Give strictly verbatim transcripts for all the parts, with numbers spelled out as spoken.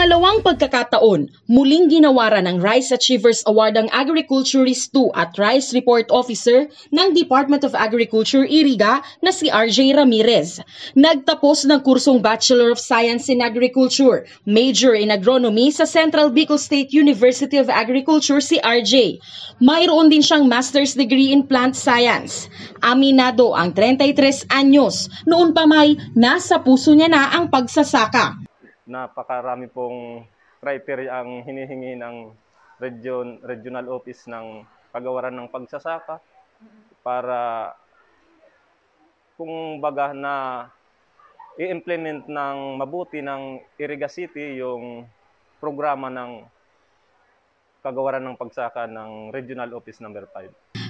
Dalawang pagkakataon, muling ginawaran ng Rice Achievers Award ang Agriculturist two at Rice Report Officer ng Department of Agriculture, Iriga, na si R J Ramirez. Nagtapos ng kursong Bachelor of Science in Agriculture, Major in Agronomy sa Central Bicol State University of Agriculture si R J. Mayroon din siyang Master's degree in Plant Science. Aminado ang treinta y tres anyos, noon pa may nasa puso niya na ang pagsasaka. Napakarami pong criteria ang hinihingi ng region, regional office ng Kagawaran ng Pagsasaka para, kung baga, na i-implement ng mabuti ng Iriga City yung programa ng Kagawaran ng Pagsaka ng Regional Office Number five.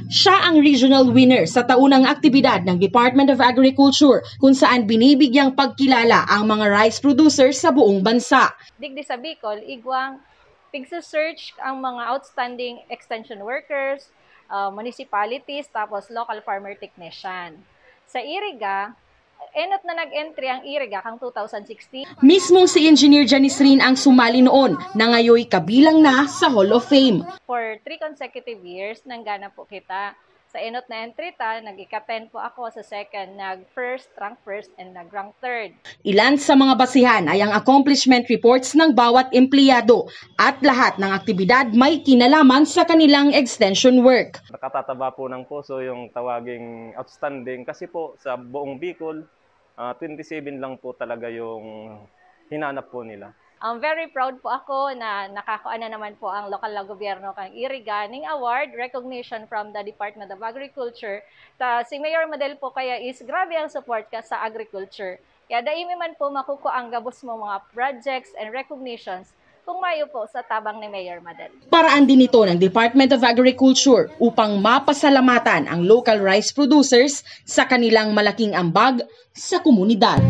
Siya ang regional winner sa taunang aktibidad ng Department of Agriculture, kung saan binibigyang pagkilala ang mga rice producers sa buong bansa. Digdi sa Bicol, igwang pigse-search ang mga outstanding extension workers, uh, municipalities, tapos local farmer technician. Sa Iriga, enot na nag-entry ang Iriga kang two thousand sixteen. Mismong si Engineer Janice Rin ang sumali noon, na ngayoy kabilang na sa Hall of Fame. For three consecutive years, nanggana po kita. Sa enot na entry ta, nag-ika-ten po ako, sa second, nag-first, rank first, and nag-rank third. Ilan sa mga basihan ay ang accomplishment reports ng bawat empleyado at lahat ng aktibidad may kinalaman sa kanilang extension work. Nakatataba po ng puso yung tawaging outstanding kasi po sa buong Bicol, ah, twenty-seven lang po talaga yung hinanap po nila. I'm very proud po ako na nakakuha na naman po ang lokal na gobyerno kang Iriga ng award recognition from the Department of Agriculture. Ta, si Mayor Madel po kaya is grabe ang support ka sa agriculture. Kaya daimi man po makukuha ang gabos mo mga projects and recognitions kung mayo po sa tabang ni Mayor Madel. Paraan din ito ng Department of Agriculture upang mapasalamatan ang local rice producers sa kanilang malaking ambag sa komunidad.